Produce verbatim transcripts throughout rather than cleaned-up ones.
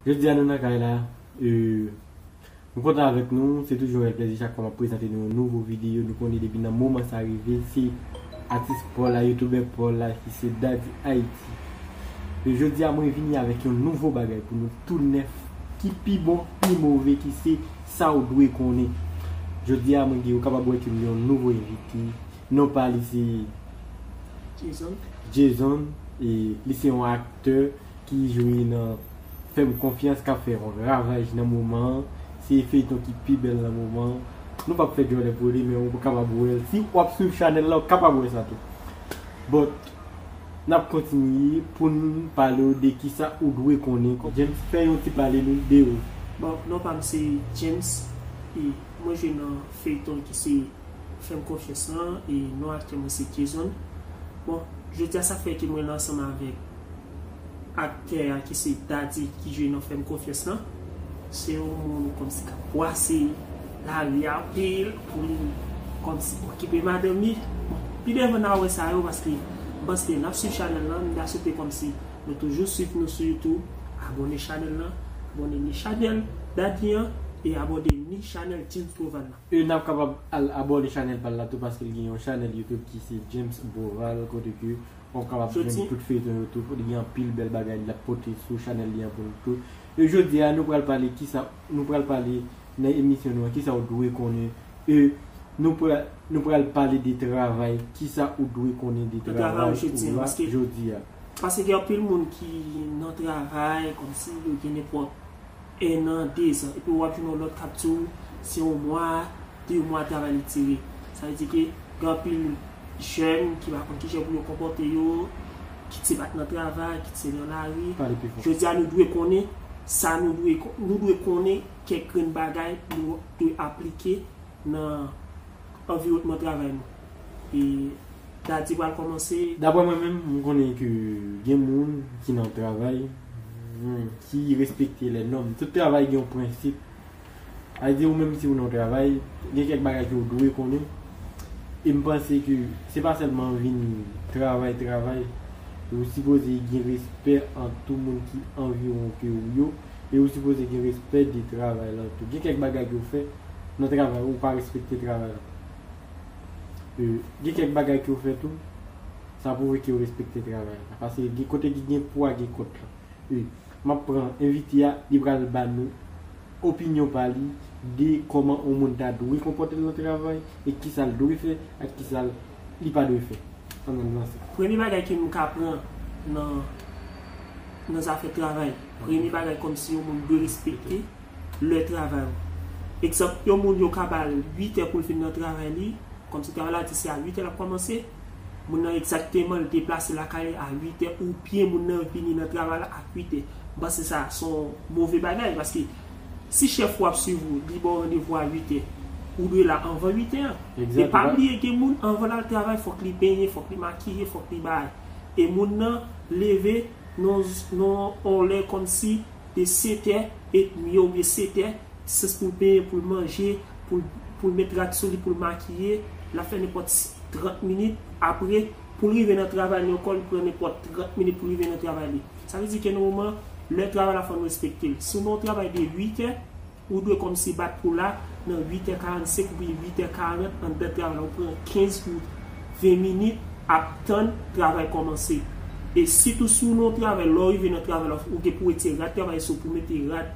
Jodi a nou nan kay la, e, nou kontan avèk nou, se toujou yon rèl plèzi chak fwa m ap prezante nou yon nouvo videyo. Nou konnen depi nan moman sa rive, se atis pa w la, youtubè pa w la ki se Daddy Haiti. E jodi a mwen vini avèk yon nouvo bagay pou nou tou nèf, ki pi bon, pi move, ki se sa w dwe konnen. Jodi a mwen gen, ou kapab wè ke m gen yon nouvo envite. Non pa li se Jason. Jason, e li se yon aktè ki jwe nan Fè m Konfyans, k ap fè yon ravaj nan moman an. Se feyton ki pi bèl nan moman an. Nou p ap fè djòlè pou li, men ou kapab wè l. Si w ap swiv chanèl la, ou kapab wè sa tou. But, n ap kontinye pou n pale w de kisa ou dwe konnen. James, fè yon ti pale nou de ou. Bon, non pa m se James, e mwen jwe nan feyton ki se Fè m Konfyans lan, e non aktè mwen se Jason. Bon, jodi a sa fè ke mwen la ansanm avèk aktè a ki se Daddy ki jwe nan Fè m Konfyans lan. Se yon moun kòmsi k ap bwase lari a anpil pou li kòmsi okipe madanm li. Bon, pi devan n a wè sa yo paske m panse n ap swiv chanèl lan, m ta swete kòmsi nou toujou swiv nou sou YouTube, abòne chanèl lan, abòne ni chanèl Daddy an, e abòne ni chanèl James Broval lan. E n ap kapab al abòne chanèl pa l la tou, paske l gen yon chanèl YouTube ki se James Broval, kote ke w kapab jwenn tout feyton yo tou. Li gen anpil bèl bagay l ap pote sou chanèl li an pou nou tou. E jodi a, nou pral pale kisa, nou pral pale nan emisyon nou an, kisa w dwe konnen. E nou pral, nou pral pale de travay, kisa ou dwe konnen de travay ou la jodi a. Paske gen anpil moun ki nan travay, kòmsi yo gen nenpòt en an, de zan. Epi w ap jwenn yon lòt k ap di w se yon mwa, de mwa travay li dire. Sa vle di ke gen anpil jèn ki pa konn kijan pou yo konpòte yo, kit se pa t nan travay, kit se nan lari. Jodi a, nou dwe konnen sa, nou dwe, nou dwe konnen kèk grenn bagay nou dwe aplike nan anviwònman travay nou. E Daddy pral kòmanse. Daprè mwen menm, m konnen ke gen moun ki nan travay, hmm, ki respekte lè nòm. Tout travay gen yon prensip. Sa vle di ou menm si ou nan yon travay, gen kèk bagay ke ou dwe konnen. E m panse ke se pa sèlman vin travay, travay. Ou sipoze gen respè ant tout moun ki anviwon ke ou yo. E ou sipoze gen respè de travay lan tou. Gen kèk bagay ke ou fè nan travay, ou pa respekte travay lan. E, gen kèk bagay ke ou fè tou, sa pwouve ke ou respekte travay lan. Paske gen kote ki gen pou a, gen kont lan. E, m ap pran envite a, li pral ba nou opinyon pa li de kòman yon moun ta dwe konpòte l nan travay, e kisa l dwe fè, ak kisa li pa dwe fè. Ann, ann lanse. Premye bagay ke nou ka pran nan, nan zafè travay, premye bagay kòmsi yon moun dwe respekte lè travay ou. Egzanp, yon moun yo ka ba l uit è pou l fin nan travay li, kòmsi travay la di se a uit è l ap kòmanse, moun nan egzakteman l deplase lakay li a uit è, oubyen moun nan vini nan travay la a uit è. M panse sa se yon move bagay, paske si chèf ou ap swiv ou, li ba w randevou a uit è, ou dwe la anvan uit è an. E pa bliye gen moun, anvan l al travay, fòk li benyen, fòk li makiye, fòk li bay. E moun nan leve nan, nan yon lè kòmsi de sèt è edmi oubyen sèt è, se pou l benyen, pou l manje, pou l, pou l met rad sou li, pou l makiye, l ap fè nenpòt trant minit. Apre, pou l rive nan travay li ankò, li pran nenpòt trant minit pou l rive nan travay li. Sa vle di ke nòmalman, lè travay la fò nou respekte l. Si w nan yon travay de uit è, ou dwe kòmsi bat pou la nan uit è karannsenk oubyen uit è karant anndan travay la. Ou pran kenz ou ven minit ap tann travay kòmanse. E sitou si w nan yon travay, lè w rive nan travay la, ou gen pou w retire rad travay sou ou, pou w mete rad,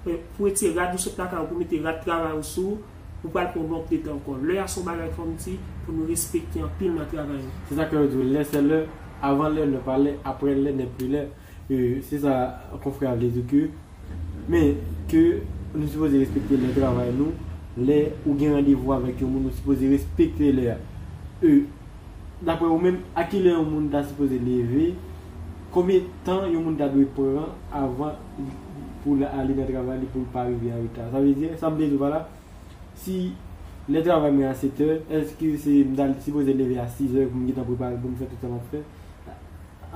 e, pou w retire rad ou sot lakay ou, pou w mete rad travay ou sou ou, ou pral pran yon nonb de tan ankò. Lè a se yon bagay fò m di pou nou respekte anpil nan travay nou. Se sa ke yo di, lè se lè, avan lè n'est pas l'heure, aprè lè n'est plus l'heure. E, se sa konfrè a vle di ke, men ke nou sipoze respekte lè travay nou, lè ou gen randevou avèk yon moun, ou sipoze respekte lè a. E, daprè ou menm, a kilè yon moun ta sipoze leve? Konbyen tan yon moun ta dwe pran avan pou l ale nan travay li, pou l pa rive an reta? Sa vle di, sa m vle di w pa la, si lè travay mwen a sèt è, èske se m ta sipoze leve a sis è pou m gentan prepare pou m fè tout sa m ap fè?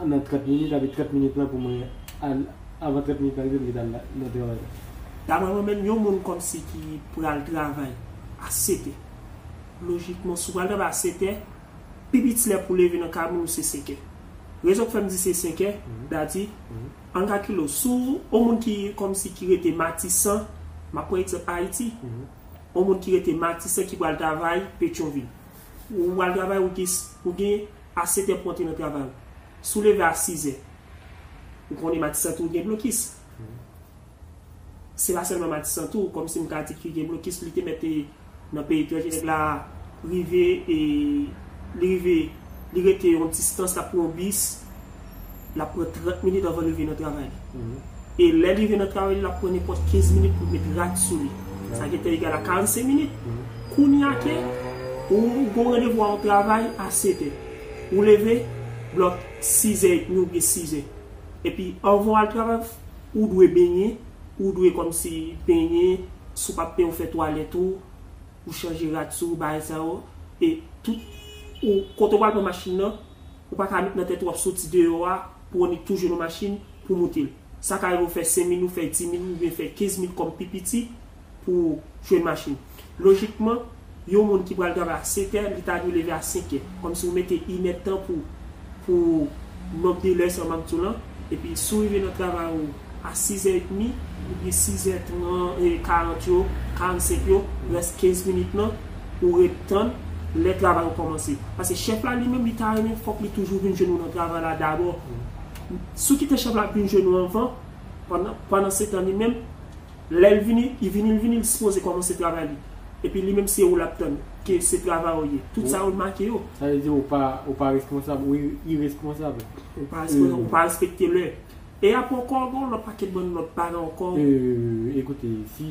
Nan trant minit, avèk trant minit lan pou mwen al, avan trant minit lan rive, m gentan al nan travay la. Daprè mwen menm, yon moun kòmsi ki pral travay a sèt è. Lojikman, si w pral travay a sèt è, pi piti lè pou w leve nan kay moun ou se senk è. Rezon k fè m di se senkè, dati, ann kalkile w. Si w, yon moun ki, kòmsi ki rete Matisan, m ap pran egzanp Ayiti, yon moun ki rete Matisan ki pral travay Petyonvil. Ou pral travay, ou gen, ou gen a setè pou antre nan travay ou. Si w leve a sizè, ou konnen Matisan tou gen blokis. Se pa sèlman Matisan tou, kòmsi m ka di ki gen blokis, li te mèt nan peyi etranje, nèg la rive, e li rive, li rete yon distans, l ap pran yon bis, l ap pran trant minit anvan l rive nan travay li. E lè l rive nan travay li, l ap pran nenpòt kenz minit pou l met rad sou li. Sa gentan egal a karannsenk minit. Kounye a ke ou, ou gon randevou a yon travay a setè. Ou leve, blòk sizè edmi oubyen sizè. Epi anvan w al travay, ou dwe benyen, ou dwe kòmsi benyen, si w p ap benyen, ou fè twalèt ou, ou chanje rad sou ou, bagay sa yo. E tout, ou, kote w pral pran machin nan, ou pa ka met nan tèt ou w ap soti deyò a pou w annik tou jwenn yon machin pou moute l. Sa ka rive w fè senk mil, ou fè dis mil, oubyen fè kenz mil kòm pi piti pou jwenn machin. Lojikman, yon moun ki pral travay a setè, li ta dwe leve a senkè. Kòmsi ou mete inèdtan pou, pou nonb de lè sa m ap di w lan. Epi si w rive nan travay ou a sizè edmi, oubyen sizè tran-, e, karant yo, karannsenk yo, rès kenz minit lan, ou ret tann lè travay ou kòmanse. Paske chèf la li menm, li ta renmen fòk li toujou vin jwenn ou nan travay la dabò. Si w kite chèf la vin jwenn ou anvan, pandan, pandan se tan li menm, lè l vini, li vini, li vini, li sipoze kòmanse travay li. Epi li menm se ou l ap tann, ke se travay ou ye. Tout sa yo l make yo. Sa vle di ou pa, ou pa responsab, ou i-, iresponsab. Ou pa responsab, ou pa respekte lè. E apre ankò, gen yon lòt pakèt bann lòt bagay ankò. E, ekoute, si,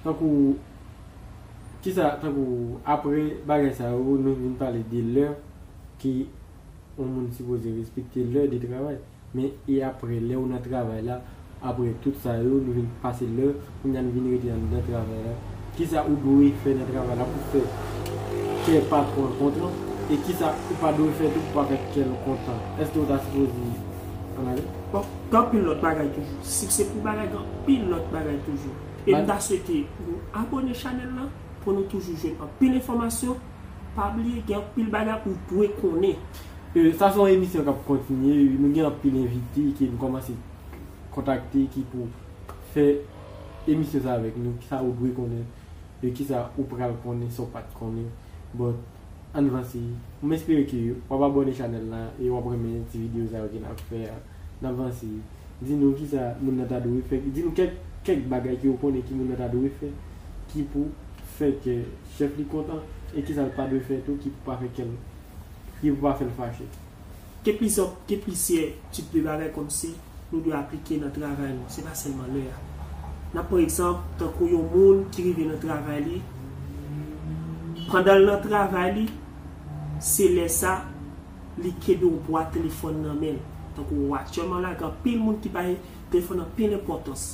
tankou, kisa, tankou, apre bagay sa yo, nou vin pale de lè ke yon moun sipoze respekte lè de travay. Men, e apre, lè ou nan travay la, apre tout sa yo, nou vin pase lè, kounye a nou vin rete anndan travay la. Kisa ou dwe fè nan travay la pou fè kè patwon an kontan? E kisa ou pa dwe fè tou pou pa fè kè l kontan? Èske ou ta sipoze ann ale? Bon, gen anpil lòt bagay toujou. Si se pou bagay, gen anpil lòt bagay toujou. E m ta swete nou abòne chanèl la pou nou toujou jwenn anpil enfòmasyon. Pa bliye, gen anpil bagay ou dwe konnen. E, sa se yon emisyon k ap kontinye. Nou gen anpil envite ke nou kòmanse kontakte ki pou fè emisyon sa avèk nou. Kisa ou dwe konnen? E kisa ou pral konnen sa w pa t konnen? Bon, ann vanse. M espere ke w ap abòne chanèl la e w ap renmen ti videyo sa yo ke n ap fè a. N ap vanse. Di nou kisa moun nan ta dwe fè. Di nou kèk, kèk bagay ke w konnen ki moun nan ta dwe fè ki pou fè kè chèf li kontan e kisa l pa dwe fè tou ki pou pa fè kè l, ki pou pa fè l fache. Gen plizyè, gen plizyè tip de bagay kòmsi nou dwe aplike nan travay nou. Se pa sèlman lè a. N ap pran egzanp, tankou yon moun ki rive nan travay li, pandan l nan travay li, se lè sa, li kenbe yon bwat telefòn nan men l. Tankou aktyèlman la, gen anpil moun ki bay telefòn anpil enpòtans.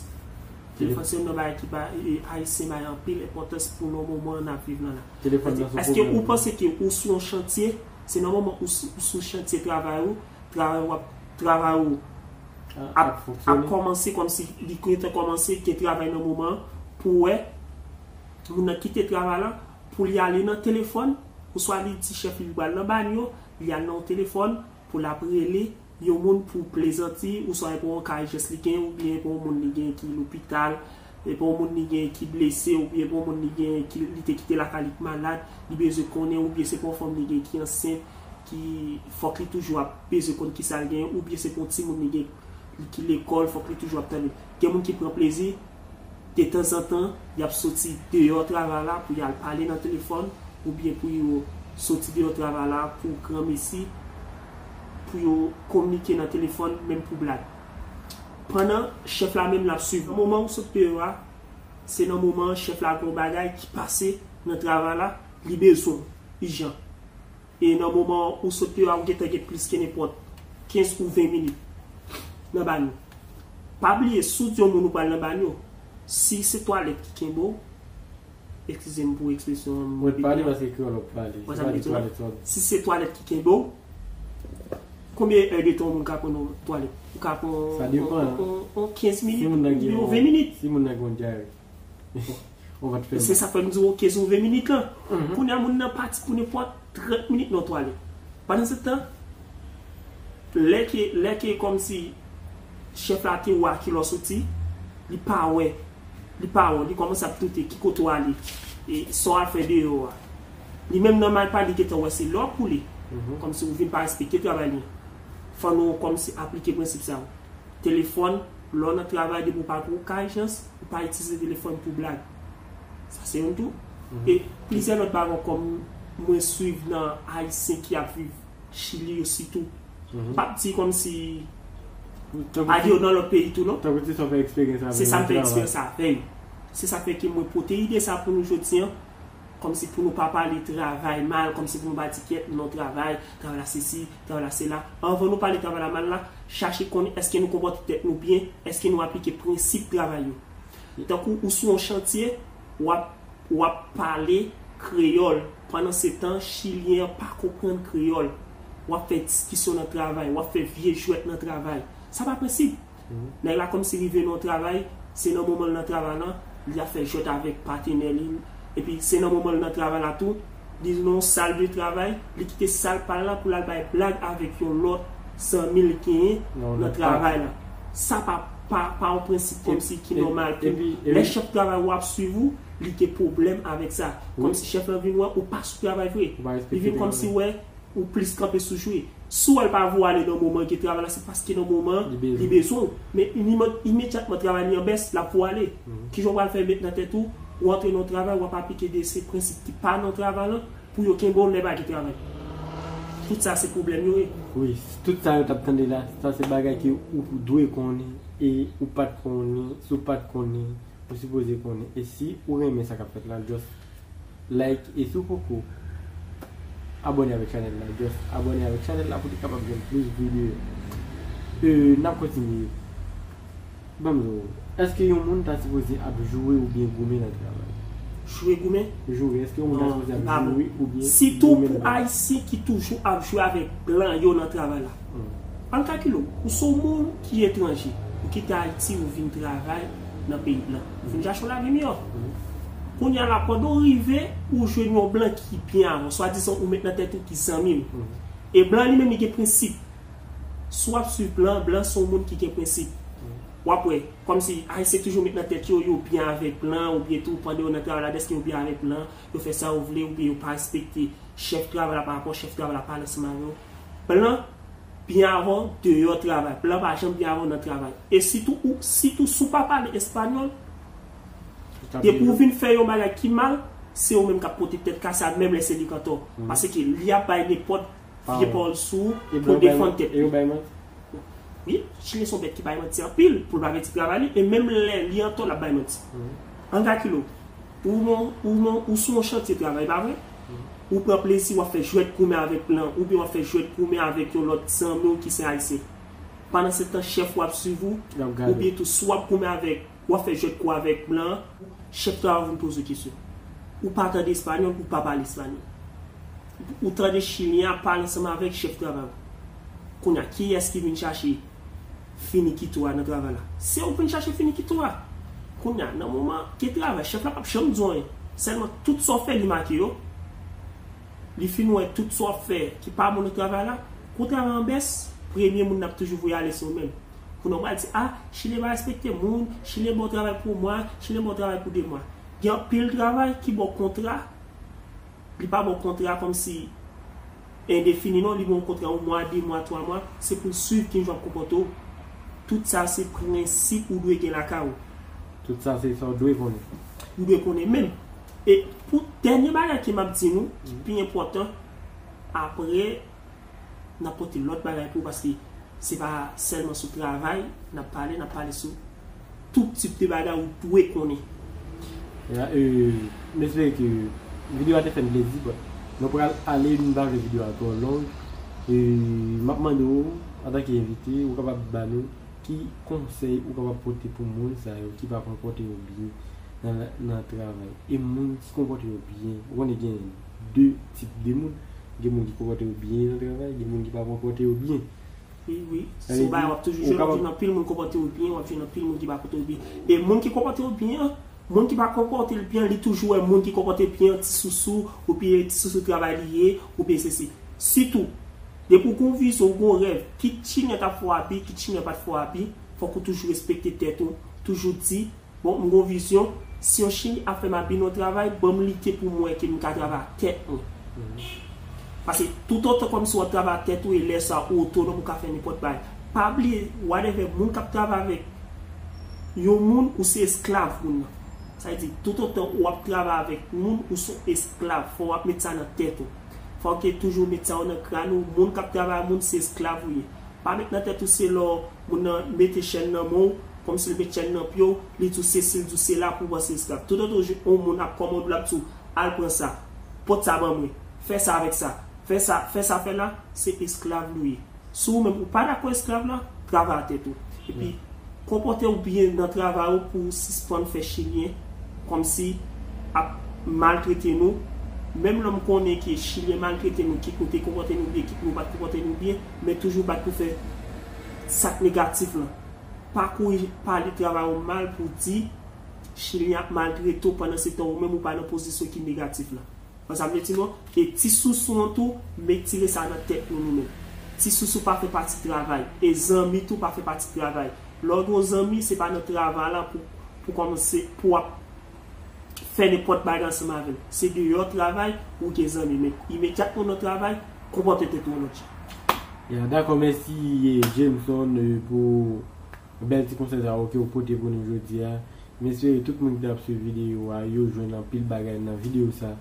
Telefòn se youn nan bagay ki bay, e, Ayisyen bay anpil enpòtans pou nan moman n ap viv lan la. Telefòn nan se yon pwoblèm. Èske ou panse ke ou sou yon chantye, se nan moman ou sou, ou sou chantye travay ou, travay ou ap, travay ou ap, ap kòmanse kòmsi li gentan kòmanse, gen travay nan moman an, pou w wè moun nan kite travay la, pou li ale nan telefòn, oswa li di chèf li li pral nan banyo, li al nan yon telefòn pou l ap rele yon moun pou plezanti, oswa e pou yon kay jès li gen, oubyen e pou yon moun li gen ki lopital, e pou yon moun li gen ki blese, oubyen e pou yon moun li gen ki li te kite lakay li ki malad, li bezwen konnen, oubyen se pou yon fanm li gen ki ansent, ki fòk li toujou ap bezwen konn kisa l gen, oubyen se pou yon timoun li gen ki lekòl, fòk li toujou ap tande. Gen moun ki pran plezi, detanzantan, y ap soti deyò travay la pou y al pale nan telefòn, oubyen pou yo soti deyò travay la pou granmesi, pou yo kominike nan telefòn, menm pou blag. Pandan chèf la menm l ap swiv. Nan moman ou sot deyò a, se nan moman chèf la gen yon bagay ki pase nan travay la, li bezwen w, ijan. E nan moman ou sot deyò a, ou gentan gen plis ke nenpòt kenz ou ven minit nan banyo. Pa bliye, si w di yon moun ou pral nan banyo, si se twalèt ki kenbe w, eskize m pou ekspresyon an, m repete l. Mwen pale paske kreyòl w ap pale. Se pa de twalèt sa w ap di. Si se twalèt ki kenbe w, konbyen èdtan yon moun ka pran nan twalèt? Ou ka pran yon, yon, yon kenz minit oubyen yon ven minit. Si moun nan gen yon dyare. Ou pa t fè mal. Se sa k fè m di w, kenz ou ven minit lan. Kounye a, moun nan pati pou nenpòt trant minit nan twalèt. Pandan se tan, Lè ke, lè ke kòmsi chèf la te wè a kilè w soti, li pa wè, li pa wè, li kòmanse ap doute ki kote w ale, e sa w al fè deyò a. Li menm nan mal pa li gentan wè se lè w ap boule. Kòmsi ou vin pa respekte travay li. Fò nou kòmsi aplike prensip sa yo. Telefòn, lè w nan travay, depi w pa twò ka ijans, ou pa itilize telefòn pou blag. Sa se youn tou. E plizyè lòt bagay ankò m, mwen swiv nan Ayisyen ki ap viv Chili yo sitou. M p ap di kòmsi ale yo nan lòt peyi tou non. Tankou se sa w fè eksperyans avè yo nan travay. Se sa m fè eksperyans avè yo. Se sa k fè ke mwen pote ide sa pou nou jodi an. Kòmsi pou nou pa pale travay mal, kòmsi pou nou pa di kèt non travay, travay la sesi, travay la sela. Anvan nou pale travay la mal la, chache konnen èske nou konpòte tèt nou byen, èske nou aplike prensip travay yo. Tankou ou sou yon chantye, w ap, w ap pale kreyòl. Pandansetan, chilyen an pa konprann kreyòl. W ap fè diskisyon nan travay, w ap fè vye jwèt nan travay. Sa pa prensip. Nèg la kòmsi rive nan yon travay, se nan moman l nan travay lan, li ap fè jwèt avèk patenè li. Epi se nan moman l nan travay la tou, li nan yon sal de travay, li kite sal pa l lan pou l al bay blag avèk yon lòt zanmi l genyen nan travay la. Sa pa, pa, pa yon prensip kòmsi ki nòmal pou lè chèf travay ou ap swiv ou, li gen pwoblèm avèk sa. Kòmsi chèf lan vin wè ou pa sou travay vre. Li vin kòmsi wè ou plis kanpe sou jwe. Si w wè l pa vou ale nan moman ke travay la, se paske nan moman li bezwen w. Men imedyatman travay li an bès, l ap vou ale. Kijan w pral fè met nan tèt ou, ou antre nan yon travay, w ap aplike de se prensip ki pa nan travay lan, pou yo kenbe w lè pa gen travay. Tout sa se pwoblèm yo ye. Wi, tout sa yo t ap tande la, sa se bagay ke ou dwe konnen, e ou pa t konnen, si w pa t konnen, ou sipoze konnen. E si ou renmen sa k ap fèt la, just like. E si w poko abòne avèk chanèl la, just abòne avèk chanèl la pou te kapab jwenn plis videyo. E, n ap kontinye. Ban m di w, èske yon moun ta sipoze ap joure oubyen goumen nan travay? Joure, goumen? Joure, èske yon moun ta sipoze ap joure oubyen goumen nan travay? Sitou pou Ayisyen ki toujou ap jwe avèk blan yo nan travay la. Ann kalkile w, ou se yon moun ki etranje, ou kite Ayiti, ou vin travay nan peyi blan. Ou vin chache yon lavi miyò. Kounye a la, pandan w rive, ou jwenn yon blan ki byen avè w. Swadizan ou met nan tèt ou ki zanmi w. E blan li menm li gen prensip. Si w ap swiv blan, blan se yon moun ki gen prensip. W ap wè, kòmsi Ayisyen toujou met nan tèt yo, yo byen avèk blan, oubyen tou, pandan yo nan travay la, dèske yo byen avèk blan, yo fè sa yo vle, oubyen yo pa respekte chèf travay la, pa rapò chèf travay la pale ansanm avè yo. Blan byen avè w deyò travay. Blan pa janm byen avè w nan travay. E sitou, ou, sitou si w pa pale espanyòl, depi w vin fè yon bagay ki mal, se ou menm k ap pote tèt kase a, menm lè se li k antò. Paske li ap bay nenpòt vye pawòl sou ou pou defann tèt li. Wi, Chilyen se yon bèt ki bay manti anpil, pou l pa pèdi travay li, e menm lè li antò, l ap bay manti. Ann kalkile w. Ou nan, ou nan, ou sou yon chantye travay, pa vre? Ou pran plezi, w ap fè jwèt goumen avèk blan, oubyen w ap fè jwèt goumen avèk yon lòt zanmi w ki se ayisyen. Pandansetan, chèf ou ap swiv ou, oubyen tou, si w ap goumen avèk, w ap fè jwèt kou avèk blan, chèf travay ou vin poze w kesyon. Ou pa tande espanyòl, ou pa pale espanyòl. Ou tande chilyen ap pale ansanm avèk chèf travay ou. Kounye a, kiyès ki vin chache finikito a nan travay la? Se ou k vin chache finikito a. Kounye a, nan moman ke travay, chèf la p ap janm di w anyen. Sèlman, tout sa w fè, li make yo. Li fin wè tout sa w ap fè ki pa bon nan travay la. Kou travay an bès, premye moun l ap toujou voye ale se ou menm. Kounye a, w pral di, a, chilyen pa respekte moun, chilyen ba w travay pou yon mwa, chilyen ba w travay pou de mwa. Gen anpil travay ki ba w kontra, li pa ba w kontra kòmsi endefini non, li ba w kontra yon mwa, de mwa, twa mwa, se pou l swiv kijan w ap konpòte w. Tout sa se prensip ou dwe gen lakay ou. Tout sa se sa w dwe konnen. Ou dwe konnen menm. E pou dènye bagay ke m ap di nou, ki pi enpòtan, apre, n ap pote lòt bagay pou ou, paske se pa sèlman sou travay n ap pale, n ap pale sou tout tip de bagay ou dwe konnen. Ya, e, m espere ke videyo a te fè n plezi, but nou pral ale, nou pa vle videyo a twò long. E, m ap mande w, antanke envite, ou kapab ba nou ki konsèy ou kapab pote pou moun sa yo ki pa konpòte yo byen nan, nan travay? E moun ki konpòte yo byen, ou konnen gen de tip de moun. Gen moun ki konpòte yo byen nan travay, gen moun ki pa konpòte yo byen. Wi, wi. Si w bay, w ap toujou jwenn, w ap jwenn anpil moun konpòte yo byen, w ap jwenn anpil moun ki pa konpòte yo byen. E moun ki konpòte yo byen an, moun ki pa konpòte l byen, li toujou wè moun ki konpòte byen an ti sousou, oubyen ti sousou travay li ye, oubyen sesi. Sitou, Depi w gen yon vizyon, w gen yon rèv, kit Chilyen t ap fè w abi, kit Chilyen pa t fè w abi, fòk ou toujou respekte tèt ou, toujou di, bon, m gen yon vizyon, si yon Chilyen ap fè m abi nan yon travay, ban m lite pou m wè ke m ka travay ak tèt mwen. Paske toutotan kòmsi w ap travay ak tèt ou, e lè sa ou otonòm, ou ka fè nenpòt bagay. Pa bliye, whatever, moun k ap travay avèk yon moun, ou se esklav moun nan. Sa vle di, toutotan w ap travay avèk moun, ou se yon esklav. Fò w ap met sa nan tèt ou. Fò w ke toujou met sa yo nan kràn ou, moun k ap travay ak moun, se esklav ou ye. Pa met nan tèt ou se lè moun nan mete chèn nan men w, kòmsi l met chèn nan pye w, li di w sesi, li di w sela pou w panse esklav. Toutotan w jwenn yon moun ap kòmande w, l ap di w, al pran sa, pot sa ban mwen, fè sa avèk sa, fè sa, fè sa, fè la, se esklav li w ye. Si ou menm ou pa dakò esklav la, travay a tèt ou. Epi, konpòte w byen nan travay ou pou w sispann fè Chilyen kòmsi ap maltrete nou. Menm lè m konnen ke Chilyen maltrete nou, kit nou te konpòte nou byen, kit nou pa t konpòte nou byen, men toujou bat pou fè sa k negatif lan. Pa kouri pale travay ou mal pou di Chilyen ap maltrete w pandan se tan ou menm ou pa nan pozisyon ki negatif lan. Konn sa m vle di nou? E ti sousou an tou, retire sa nan tèt nou, nou menm. Ti sousou pa fè pati travay. E zanmi tou pa fè pati travay. Lè w gen yon zanmi, se pa nan travay la pou, pou kòmanse, pou w ap fè nenpòt bagay ansanm avè l. Se deyò travay ou gen zanmi. Men imedyatman w nan travay, konpòte tèt ou an lòt jan. Ya, dakò, mèsi, eh, Jameson, eh, pou bèl ti konsèy sa yo ke w pote pou nou jodi a. M espere tout moun ki t ap swiv videyo a, yo jwenn anpil bagay nan videyo sa.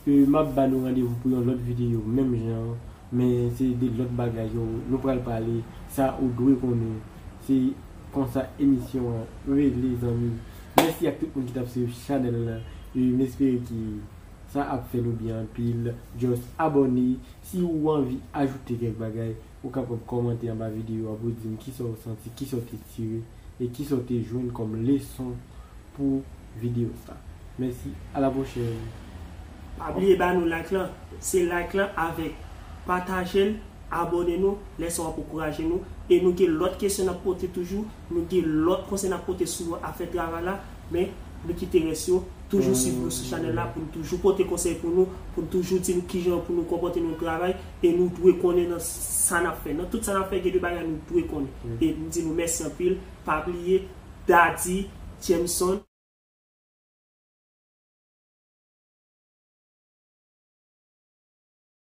E, m ap ba nou randevou pou yon lòt videyo, menm jan an, men se de lòt bagay yo nou pral pale, sa ou dwe konnen. Se konsa emisyon an rele, zanmi. Mèsi ak tout moun ki t ap swiv chanèl la. E, m espere ki sa ap fè nou byen anpil. Just abòne. Si ou anvi ajoute kèk bagay, ou kapab kòmante anba videyo a pou w di m kisa w santi, kisa w te tire, e kisa w te jwenn kòm leson pou videyo sa. Mèsi, a la pwochèn. Pa bliye ba nou like lan. Se like lan avèk pataje l, abòne nou, lè sa w ap ankouraje nou. E nou gen lòt kesyon n ap pote toujou, nou gen lòt konsèy n ap pote sou afè travay la, men nou kite rès yo. Toujou swiv nou sou chanèl la pou nou toujou pote konsèy pou nou, pou nou toujou di nou kijan pou nou konpòte nou travay, e nou dwe konnen nan sa n ap fè. Nan tout sa n ap fè, gen de bagay nou dwe konnen. E m di nou mèsi anpil, pa bliye, Daddy Jameson.